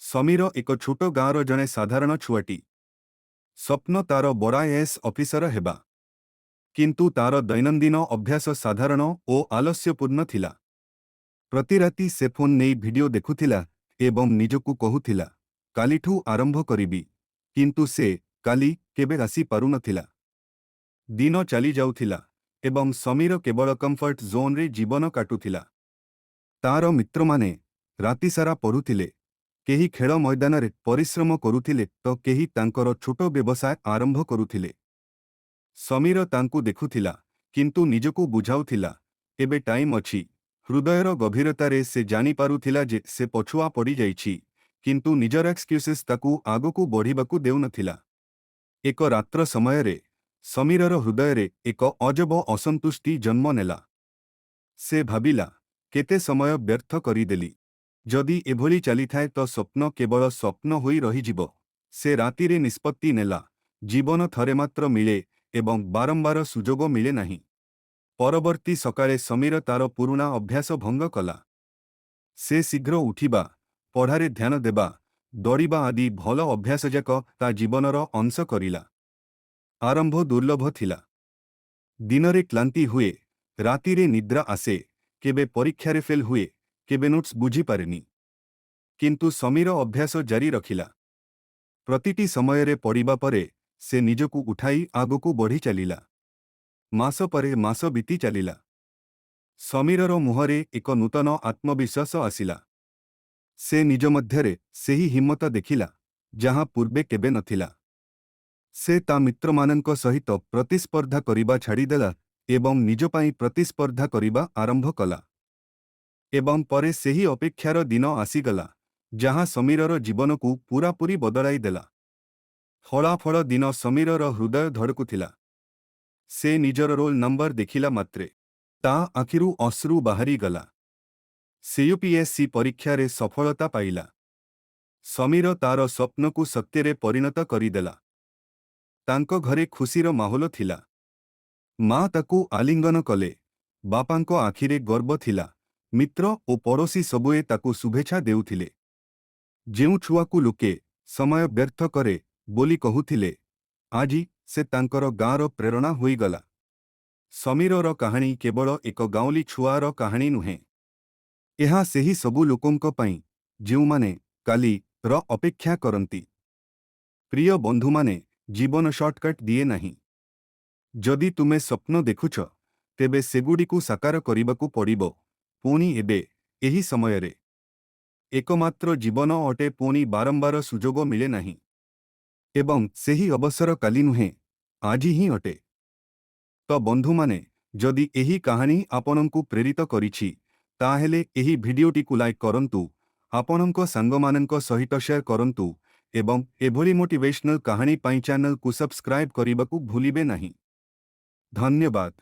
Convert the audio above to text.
ସମୀର ଏକ ଛୋଟ ଗାଁର ଜଣେ ସାଧାରଣ ଛୁଆଟି। ସ୍ୱପ୍ନ ତାର ବଡ଼ ଆଇଏଏସ୍ ଅଫିସର ହେବା। କିନ୍ତୁ ତାର ଦୈନନ୍ଦିନ ଅଭ୍ୟାସ ସାଧାରଣ ଓ ଆଲସ୍ୟପୂର୍ଣ୍ଣ ଥିଲା। ପ୍ରତି ରାତି ସେ ଫୋନ୍ ନେଇ ଭିଡିଓ ଦେଖୁଥିଲା ଏବଂ ନିଜକୁ କହୁଥିଲା, "କାଲିଠୁ ଆରମ୍ଭ କରିବି।" କିନ୍ତୁ ସେ କାଲି କେବେ ଆସି ପାରୁନଥିଲା। ଦିନ ଚାଲିଯାଉଥିଲା ଏବଂ ସମୀର କେବଳ କମ୍ଫର୍ଟ ଜୋନ୍ରେ ଜୀବନ କାଟୁଥିଲା। ତାର ମିତ୍ରମାନେ ରାତିସାରା ପଢ଼ୁଥିଲେ, କେହି ଖେଳ ମଇଦାନରେ ପରିଶ୍ରମ କରୁଥିଲେ ତ କେହି ତାଙ୍କର ଛୋଟ ବ୍ୟବସାୟ ଆରମ୍ଭ କରୁଥିଲେ। ସମୀର ତାଙ୍କୁ ଦେଖୁଥିଲା, କିନ୍ତୁ ନିଜକୁ ବୁଝାଉଥିଲା, ଏବେ ଟାଇମ୍ ଅଛି। ହୃଦୟର ଗଭୀରତାରେ ସେ ଜାଣିପାରୁଥିଲା ଯେ ସେ ପଛୁଆ ପଡ଼ିଯାଇଛି, କିନ୍ତୁ ନିଜର ଏକ୍ସକ୍ୟୁସେସ୍ ତାକୁ ଆଗକୁ ବଢ଼ିବାକୁ ଦେଉନଥିଲା। ଏକ ରାତ୍ର ସମୟରେ ସମୀରର ହୃଦୟରେ ଏକ ଅଜବ ଅସନ୍ତୁଷ୍ଟି ଜନ୍ମ ନେଲା। ସେ ଭାବିଲା, କେତେ ସମୟ ବ୍ୟର୍ଥ କରିଦେଲି। ଯଦି ଏଭଳି ଚାଲିଥାଏ ତ ସ୍ୱପ୍ନ କେବଳ ସ୍ୱପ୍ନ ହୋଇ ରହିଯିବ। ସେ ରାତିରେ ନିଷ୍ପତ୍ତି ନେଲା, ଜୀବନ ଥରେ ମାତ୍ର ମିଳେ ଏବଂ ବାରମ୍ବାର ସୁଯୋଗ ମିଳେ ନାହିଁ। ପରବର୍ତ୍ତୀ ସକାଳେ ସମୀର ତାର ପୁରୁଣା ଅଭ୍ୟାସ ଭଙ୍ଗ କଲା। ସେ ଶୀଘ୍ର ଉଠିବା, ପଢ଼ାରେ ଧ୍ୟାନ ଦେବା, ଦୌଡ଼ିବା ଆଦି ଭଲ ଅଭ୍ୟାସଯାକ ତା ଜୀବନର ଅଂଶ କରିଲା। ଆରମ୍ଭ ଦୁର୍ଲଭ ଥିଲା। ଦିନରେ କ୍ଳାନ୍ତି ହୁଏ, ରାତିରେ ନିଦ୍ରା ଆସେ, କେବେ ପରୀକ୍ଷାରେ ଫେଲ୍ ହୁଏ, କେବେ ନୋଟ୍ସ ବୁଝିପାରେନି। କିନ୍ତୁ ସମୀର ଅଭ୍ୟାସ ଜାରି ରଖିଲା। ପ୍ରତିଟି ସମୟରେ ପଡ଼ିବା ପରେ ସେ ନିଜକୁ ଉଠାଇ ଆଗକୁ ବଢ଼ି ଚାଲିଲା। ମାସ ପରେ ମାସ ବିତି ଚାଲିଲା। ସମୀରର ମୁହଁରେ ଏକ ନୂତନ ଆତ୍ମବିଶ୍ୱାସ ଆସିଲା। ସେ ନିଜ ମଧ୍ୟରେ ସେହି ହିମ୍ମତ ଦେଖିଲା, ଯାହା ପୂର୍ବେ କେବେ ନଥିଲା। ସେ ତା ମିତ୍ରମାନଙ୍କ ସହିତ ପ୍ରତିସ୍ପର୍ଦ୍ଧା କରିବା ଛାଡ଼ିଦେଲା ଏବଂ ନିଜ ପାଇଁ ପ୍ରତିସ୍ପର୍ଦ୍ଧା କରିବା ଆରମ୍ଭ କଲା। ଏବଂ ପରେ ସେହି ଅପେକ୍ଷାର ଦିନ ଆସିଗଲା, ଯାହା ସମୀରର ଜୀବନକୁ ପୂରାପୂରି ବଦଳାଇ ଦେଲା। ଫଳାଫଳ ଦିନ ସମୀରର ହୃଦୟ ଧଡ଼କୁଥିଲା। ସେ ନିଜର ରୋଲ୍ ନମ୍ବର ଦେଖିଲା ମାତ୍ରେ ତା ଆଖିରୁ ଅଶ୍ରୁ ବାହାରିଗଲା। ସେ ୟୁପିଏସ୍ସି ପରୀକ୍ଷାରେ ସଫଳତା ପାଇଲା। ସମୀର ତାର ସ୍ୱପ୍ନକୁ ସତ୍ୟରେ ପରିଣତ କରିଦେଲା। ତାଙ୍କ ଘରେ ଖୁସିର ମାହୋଲ ଥିଲା। ମା ତାକୁ ଆଲିଙ୍ଗନ କଲେ। ବାପାଙ୍କ ଆଖିରେ ଗର୍ବ ଥିଲା। ମିତ୍ର ଓ ପଡ଼ୋଶୀ ସବୁଏ ତାକୁ ଶୁଭେଚ୍ଛା ଦେଉଥିଲେ। ଯେଉଁ ଛୁଆକୁ ଲୋକେ ସମୟ ବ୍ୟର୍ଥ କରେ ବୋଲି କହୁଥିଲେ, ଆଜି ସେ ତାଙ୍କର ଗାଁର ପ୍ରେରଣା ହୋଇଗଲା। ସମୀରର କାହାଣୀ କେବଳ ଏକ ଗାଉଁଲି ଛୁଆର କାହାଣୀ ନୁହେଁ। ଏହା ସେହି ସବୁ ଲୋକଙ୍କ ପାଇଁ, ଯେଉଁମାନେ କାଲିର ଅପେକ୍ଷା କରନ୍ତି। ପ୍ରିୟ ବନ୍ଧୁମାନେ, ଜୀବନ ସର୍ଟକଟ୍ ଦିଏ ନାହିଁ। ଯଦି ତୁମେ ସ୍ୱପ୍ନ ଦେଖୁଛ, ତେବେ ସେଗୁଡ଼ିକୁ ସାକାର କରିବାକୁ ପଡ଼ିବ, ପୁଣି ଏବେ, ଏହି ସମୟରେ। ଏକମାତ୍ର ଜୀବନ ଅଟେ, ପୁଣି ବାରମ୍ବାର ସୁଯୋଗ ମିଳେ ନାହିଁ। ଏବଂ ସେହି ଅବସର କାଲି ନୁହେଁ, ଆଜି ହିଁ ଅଟେ। ତ ବନ୍ଧୁମାନେ, ଯଦି ଏହି କାହାଣୀ ଆପଣଙ୍କୁ ପ୍ରେରିତ କରିଛି, ତାହେଲେ ଏହି ଭିଡିଓଟିକୁ ଲାଇକ୍ କରନ୍ତୁ, ଆପଣଙ୍କ ସାଙ୍ଗମାନଙ୍କ ସହିତ ସେୟାର କରନ୍ତୁ ଏବଂ ଏଭଳି ମୋଟିଭେସନାଲ କାହାଣୀ ପାଇଁ ଚ୍ୟାନେଲକୁ ସବସ୍କ୍ରାଇବ୍ କରିବାକୁ ଭୁଲିବେ ନାହିଁ। ଧନ୍ୟବାଦ।